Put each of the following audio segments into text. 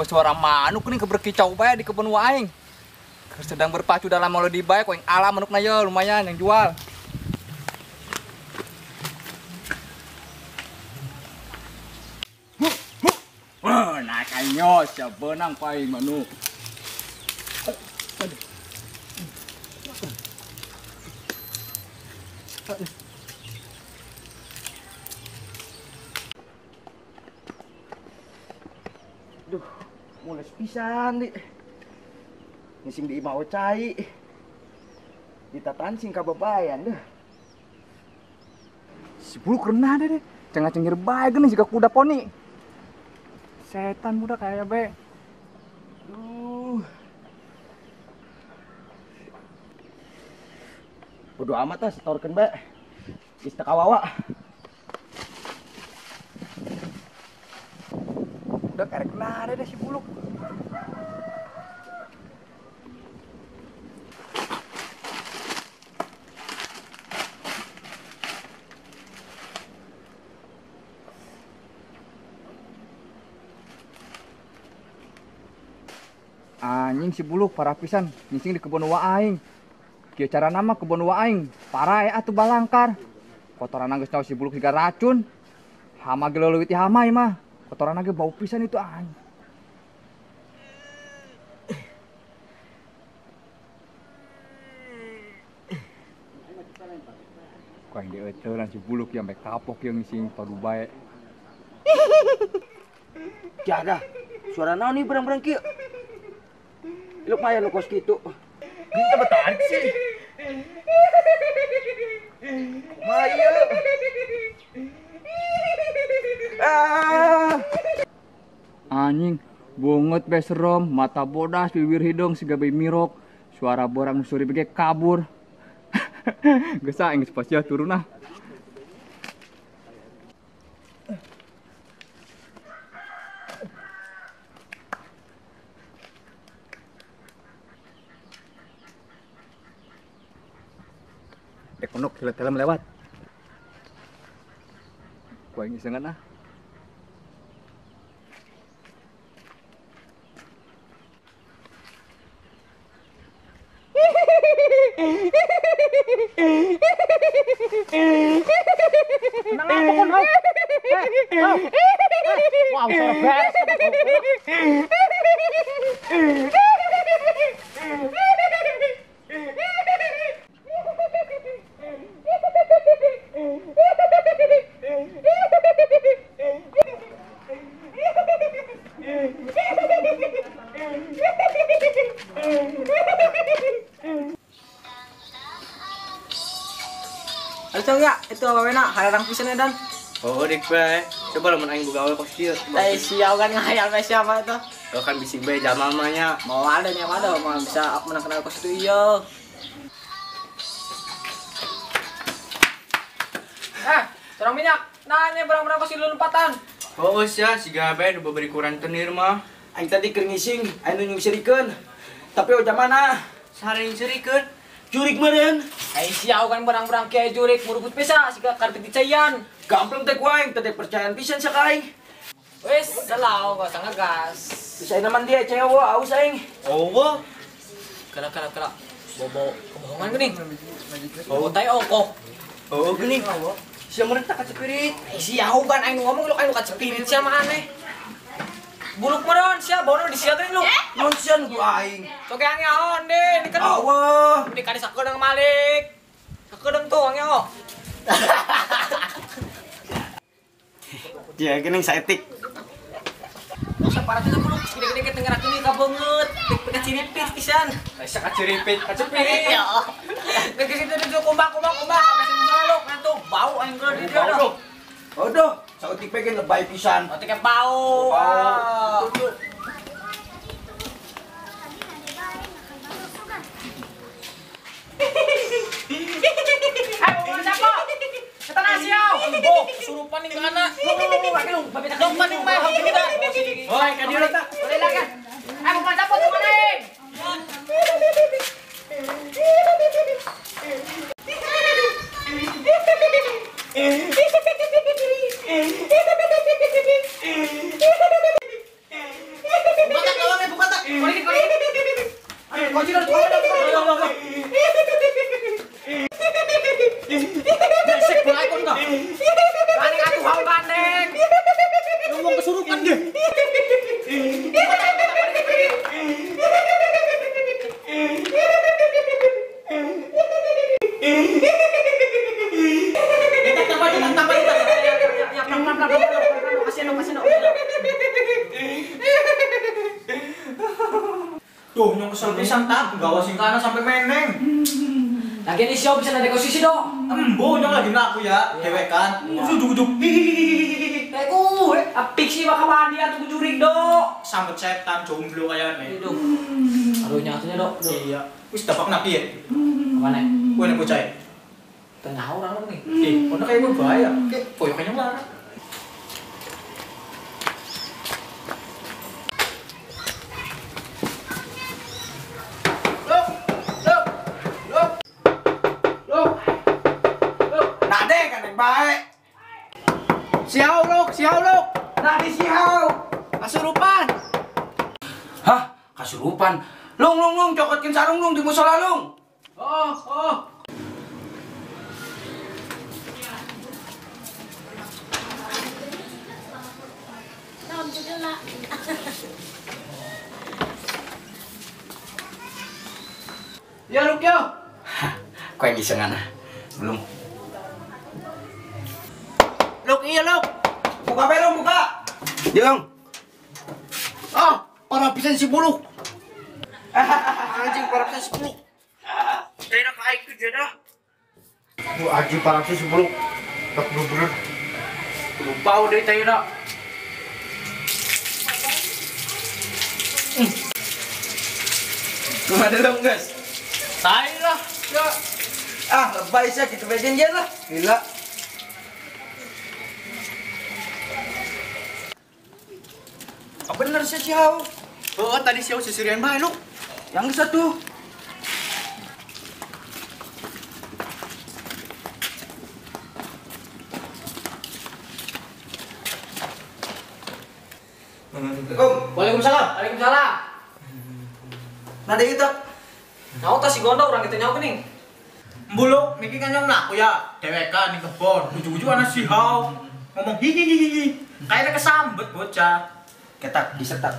Suara manuk nih keberkicau bae di kebun aing. Sedang berpacu dalam melodi bae ku aing alam manukna ye lumayan yang jual. Naik aing siap benang ku aing manuk. Duh, mules pisan di. Ngising di imah cai. Ditatan sing kababayan deh. Si buluk renah deh. Cengah-cengir bae geuning jiga kuda poni. Setan budak kayak be. Duh. Bodo amat ah setorkeun bae. Geus teu kawawa. Udah kerek nare deh si buluk. Anjing si buluk parah pisan ngising di kebun wa aing. Kieu cara nama kebun wa aing parah atuh balangkar. Kotoran geus nyaho si buluk siga racun. Hama ge leuwih ti hama ieu mah. Kotoran lagi bau pisan itu anjing. Kau yang dieutelan si buluk yang sampai kapok yang ngising padu bae. Jaga, suara naon nih berang-berang kieu? Lumayan lu kos kitu. Kita betarik sih. Kumaha. Ah. Anjing, bunget be serem, mata bodas, bibir hidung siga bayi mirok, suara borang suri bege kabur. Geus aing geus pasti turun ah. Dek pondok hilet-helem lewat. Ku aing isengan ah. Nang apa kon, hau? Hau. Wow, suara beres. Ayo ya, itu apa wena hararang pisan edan. Oh, dik bae. Coba lamun aing boga awe kos kieu. Teh siau kan ngayal bae siapa itu. Oh kan bising bae jama mah nya. Mau ada nya ada mau bisa menang kenal kos itu iya. Corong minyak. Nah, ini barang-barang kos itu lompatan. Oh, sia siga bae nu bari kurang tenir mah. Aing tadi keur ngising, aing nu nyungserikeun. Tapi oja mana? Sare nyungserikeun. Jurik meureun. Ai siau kan barang-barang kieu jurik murubut pesa siga karpet dicayan. Gampleng teh ku aing teh percayaan pisan sa ka aing. Wis, selau gak usah ngegas. Bisa naman dia cewek aus aing. Oh, kala kala kala. Bobo kebohongan geuning. Oh, tai ongkoh. Oh, geuning. Sia merentak ka cepirit. Ai siau kan aing ngomong lu aing ka cepirit sia mah aneh. Buluk meron sia bauna di sia teh lu. Non sia nu aing. Sok angeon deh, ini kan. Awah. Ini kali sakedeung malik. Sakedeung tuh angeo. Ya geuning saetik. Masa parah teh buluk gede-gede ke tenggerak ini ka beungeut, pek ciripit pisan. Asa ka ciripit, ka cepirit. Ya. Nek situ itu kumbak kumbak kumbak sampai sini lu kan tuh bau aing geus di dia. Aduh, saeutik pengen lebay pisan. Otaknya bau. Bau. Ayo, siapa? Kita nasi ya. Boh, kesurupan nih kana. Lupa nih mah kita. Oi, ka dieu ta. Boleh lah kan. Ayo, mau siapa tuh mana? Besek bae kon ta. Kaneng atuh hau kaneng. Ngomong kesurupan deh. Ya, pelan-pelan. Kasih no. Tuh, nyong kesel pisan tak gawa sing kana sampai meneng. Lagian isyo bisa nade posisi dong. Embo nyong lagi ngaku ya, dewekan. Ujug-ujug. Ku, apik sih bakal mandi atuh jurig dok. Sambet setan jomblo kayane. Aduh. Aduh nyatunya dok. Iya. Wis dapak napi ya? Apane? Kowe nek bocah. Tengah orang lu nih. Ono kayak gue bahaya. Koyoknya nyong larang. Baik. Siau luk, siau luk. Nah di siau. Kasurupan. Hah? Kasurupan? Lung lung lung, cokotkin sarung lung di musola lung. Oh, oh. Ya luk yo. Kau yang iseng ana? Belum. Luk iya luk. Buka belum buka. Dilong. Ah, para pisan si buluk. Anjing para pisan si buluk. Enak aing tuh jeda. Bu anjing para pisan si buluk. Tak bener. Lupa udah tayo na. Kemana dong guys? Tai lah. Ya. Ah, lebay sih kita bagian dia lah. Gila. Bener sih Ciao. Oh, tadi Ciao sisirian bae lu. Yang satu. Assalamualaikum. Waalaikumsalam. Waalaikumsalam. Nada itu. Nyawa tas si gondo orang kita nyawa kening. Mbuluk niki kan nyong mlaku ya, dewekan ning kebon. Ujug-ujug ana si Hao ngomong hihihihi. Kayaknya kesambet bocah. Ketak, disetak.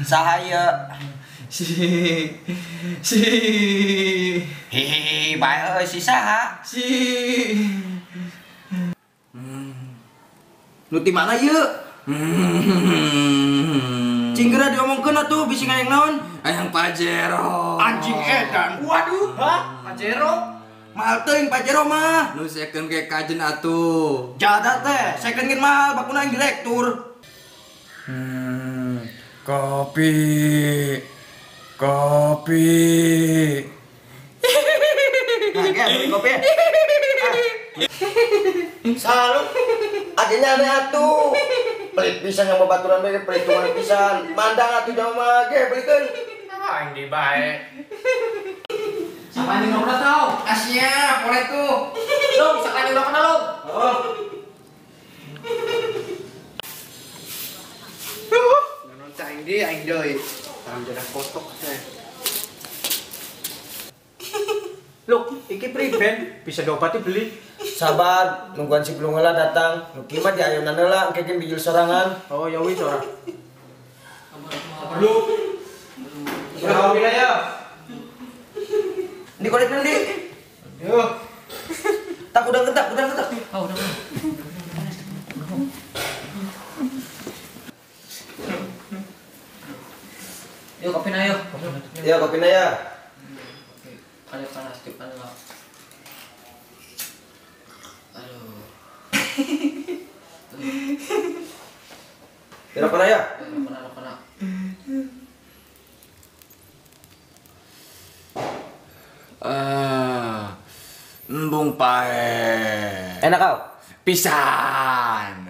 Sahaya. Si si hihihi bae euy si saha? Si. Nu ti mana ieu? Cing geura diomongkeun atuh bisi ngayang naon? Hayang Pajero. Anjing edan. Waduh, hah? Pajero? Mahal teuing Pajero mah. Nu second ge kajen atuh. Jada teh, second ge mahal bakuna aing direktur. Kopi. Kopi. Nah, ge beli kopi. Salut. Adanya aneh atuh. Pelit pisan yang babaturan bae perhitungan pisan. Mandang atuh jauh mah ge belikeun. Aing di bae. Sama ini ngobrol tau. Asia, boleh tuh. Long, sekali udah kenal long. Oh. Nonon cah aing di aing deui. Taram jadah kotok teh. Luk, iki priben bisa diobati beli. Sabar, nungguan si belum heula datang. Nu kieu mah diayeunan heula engke ge bijil sorangan. Oh, ya wis ora. Luk. Udah ya. Di korek nanti. Yo. Tak udah ketak, udah ketak. Oh, udah. Yo kopi na yo. Yo kopi na ya. Kali panas depan lah. Aduh. Kira pernah ya? Pernah. Embung pae. Enak kau? Pisan.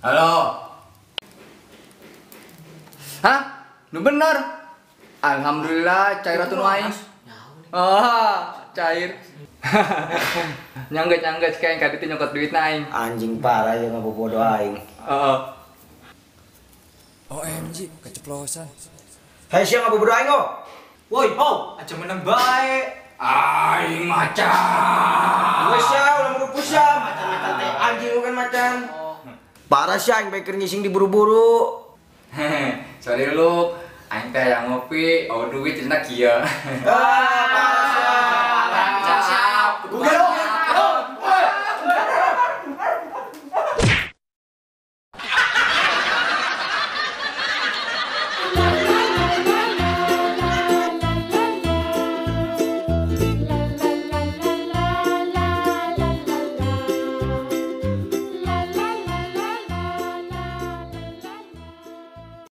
Halo. Hah? Nu bener. Alhamdulillah cair atuh nu aing. Ah, cair. Nyangga-nyangga cek aing ka ditu nyokot duitna aing. Anjing parah ya ngabobodo aing. Heeh. OMG, keceplosan. Hei sia ngabobodo aing oh. Woi, ho, aja meneng bae. Aing macan. Wes sia ulah merupus sia, macan-macan teh anjing bukan macan. Parah sia aing bae keur ngising diburu-buru. Sorry lu, aing teh yang ngopi, oh duit cenah kieu. Ah,